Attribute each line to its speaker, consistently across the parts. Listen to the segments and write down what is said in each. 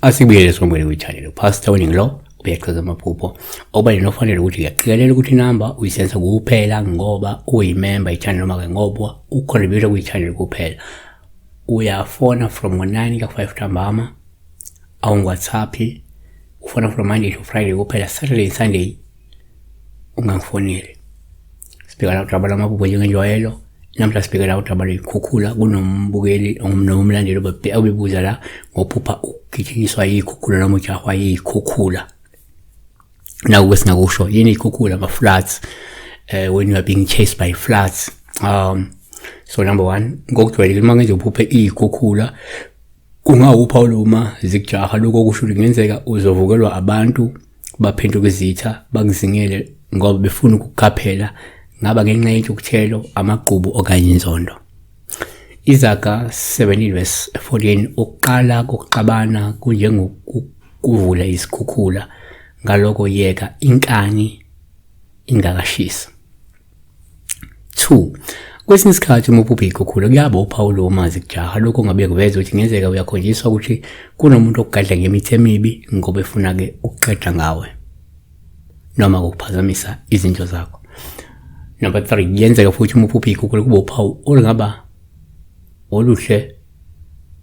Speaker 1: Asibuyele sombweni kwi-channel uPastor Winning lo uyachaza amaphupho oba nofanele ukuthi uyaqikelela ukuthi inamba uyisenza kuphela ngoba uyimember i-channel noma-ke ngoba ucontribute kwi-channel kuphela. Uyafona from ngo-9 ka-5 ntambama, awungi-WhatsApp, ufona from Monday to Friday kuphela, Saturday and Sunday ungangifoneli. Sibheka la udaba lwamaphupho njengenjwayelo. Namhla sibheke la udaba lwey'khukhula. Kunombukeli noma umlandeli obebuza la ngophupha ugijinyiswa yiy'khukhula noma ujahwa yiy'khukhula. Naku esingakusho, yini iy'khukhula? Ama-floods. When you are being chased by floods. So number one, ngokujwayelekile uma ngenze uphuphe iy'khukhula kungawuphawu loma zikujaha. Lokho kusho ukuthi kungenzeka uzovukelwa abantu baphenduka izitha bakuzingele ngoba befuna ukukuqaphela, ngaba ngenxa yentukuthelo, amagqubu okanye inzondo. Izaga 17 verse 14, ukuqala kokuxabana kunjengokuvula izikhukhula, ngaloko yeka inkani ingakashisi. 2. Kwesinye isikhathi uma uphupha iy'khukhula kuyaba uphawu lomazi kujaha. Lokho kungabe kuveza ukuthi kungenzeka uyakhonjiswa ukuthi kunomuntu okugadla ngemithi emibi ngoba efuna-ke ukuqeda ngawe noma ukuphazamisa izinto zakho. Number 3, kuyenzeka futhi uma uphupha iy'khukhula kube uphawu olungaba oluhle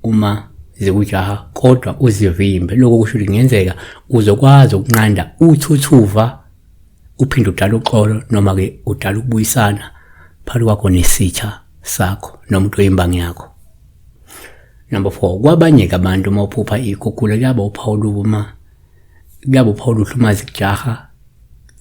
Speaker 1: uma zikujaha kodwa uzivimbe. Lokho kusho ukuthi kungenzeka uzokwazi ukunqanda uthuthuva uphinde udale uxolo noma-ke udale ukubuyisana phakathi kwakho nesitha sakho noma umuntu oyimbangi yakho. Number 4, kwabanye-ke abantu uma uphupha iy'khukhula kuyaba uphawu luma kuyaba uphawu oluhle uma zikujaha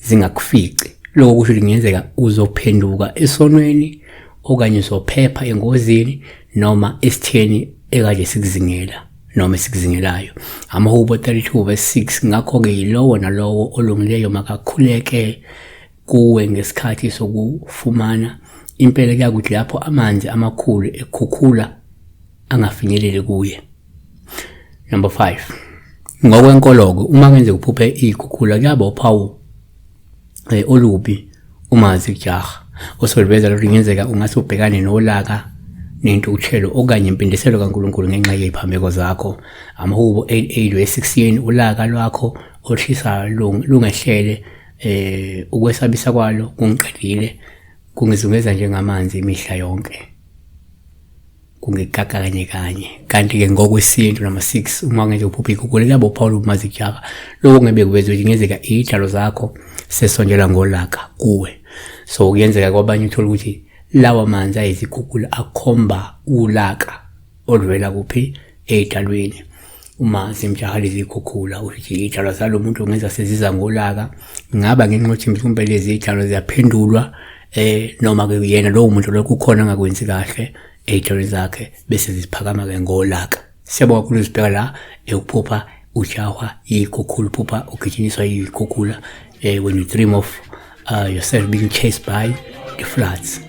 Speaker 1: zingakufici. Lokho kusho ukuthi kungenzeka uzophenduka esonweni okanye uzophepha engozini noma esitheni ekade sikuzingela noma esikuzingelayo. Amahubo 32 verse 6, ngakho-ke yilowo nalowo olungileyo makakhuleke kuwe ngesikhathi sokufumana. Impela kuyakuthi lapho amanzi amakhulu ekhukhula angafinyeleli kuye. Number 5, ngokwenkolo-ke uma kwenzeka uphuphe iy'khukhula kuyaba uphawu olubi uma zikujaha osoliveza lokhu kungenzeka ungase ubhekane nolaka nentukuthelo okanye impindiselo kaNkulunkulu ngenxa yey'phambeko zakho. Amahubo 88 verse 16, ulaka lwakho olushisa lungehlele, ukwesabisa kwalo kungiqedile, kungizungeza njengamanzi imihla yonke, kungikaka kanye kanye. Kanti-ke ngokwesintu number 6, uma ngenze uphupha ikhukhula kuyaba uphawu uma zikujaha. Lokho ngebe kuveza ukuthi kungenzeka iy'tshalo zakho sesondela ngolaka kuwe. So kuyenzeka kwabanye uthole ukuthi lawa manzi ayizikhukhula akhomba ulaka oluvela kuphi? Ey'tshalweni. Uma zimjaha lezi zikhukhula ukuthi iy'tshalo zalo muntu ngenza seziza ngolaka, ngaba ngenxa yokuthi mhlawumbe lezi y'tshalo ziyaphendulwa noma-ke yena lowo muntu lokhu kukhona angakwenzi kahle ey'tshalweni zakhe bese ziphakama-ke ngolaka. Siyabonga kakhulu uzibheka la ekuphupha ujahwa yikhukhula, uphupha ugijinyiswa yikhukhula, when you dream of yourself being chased by the floods.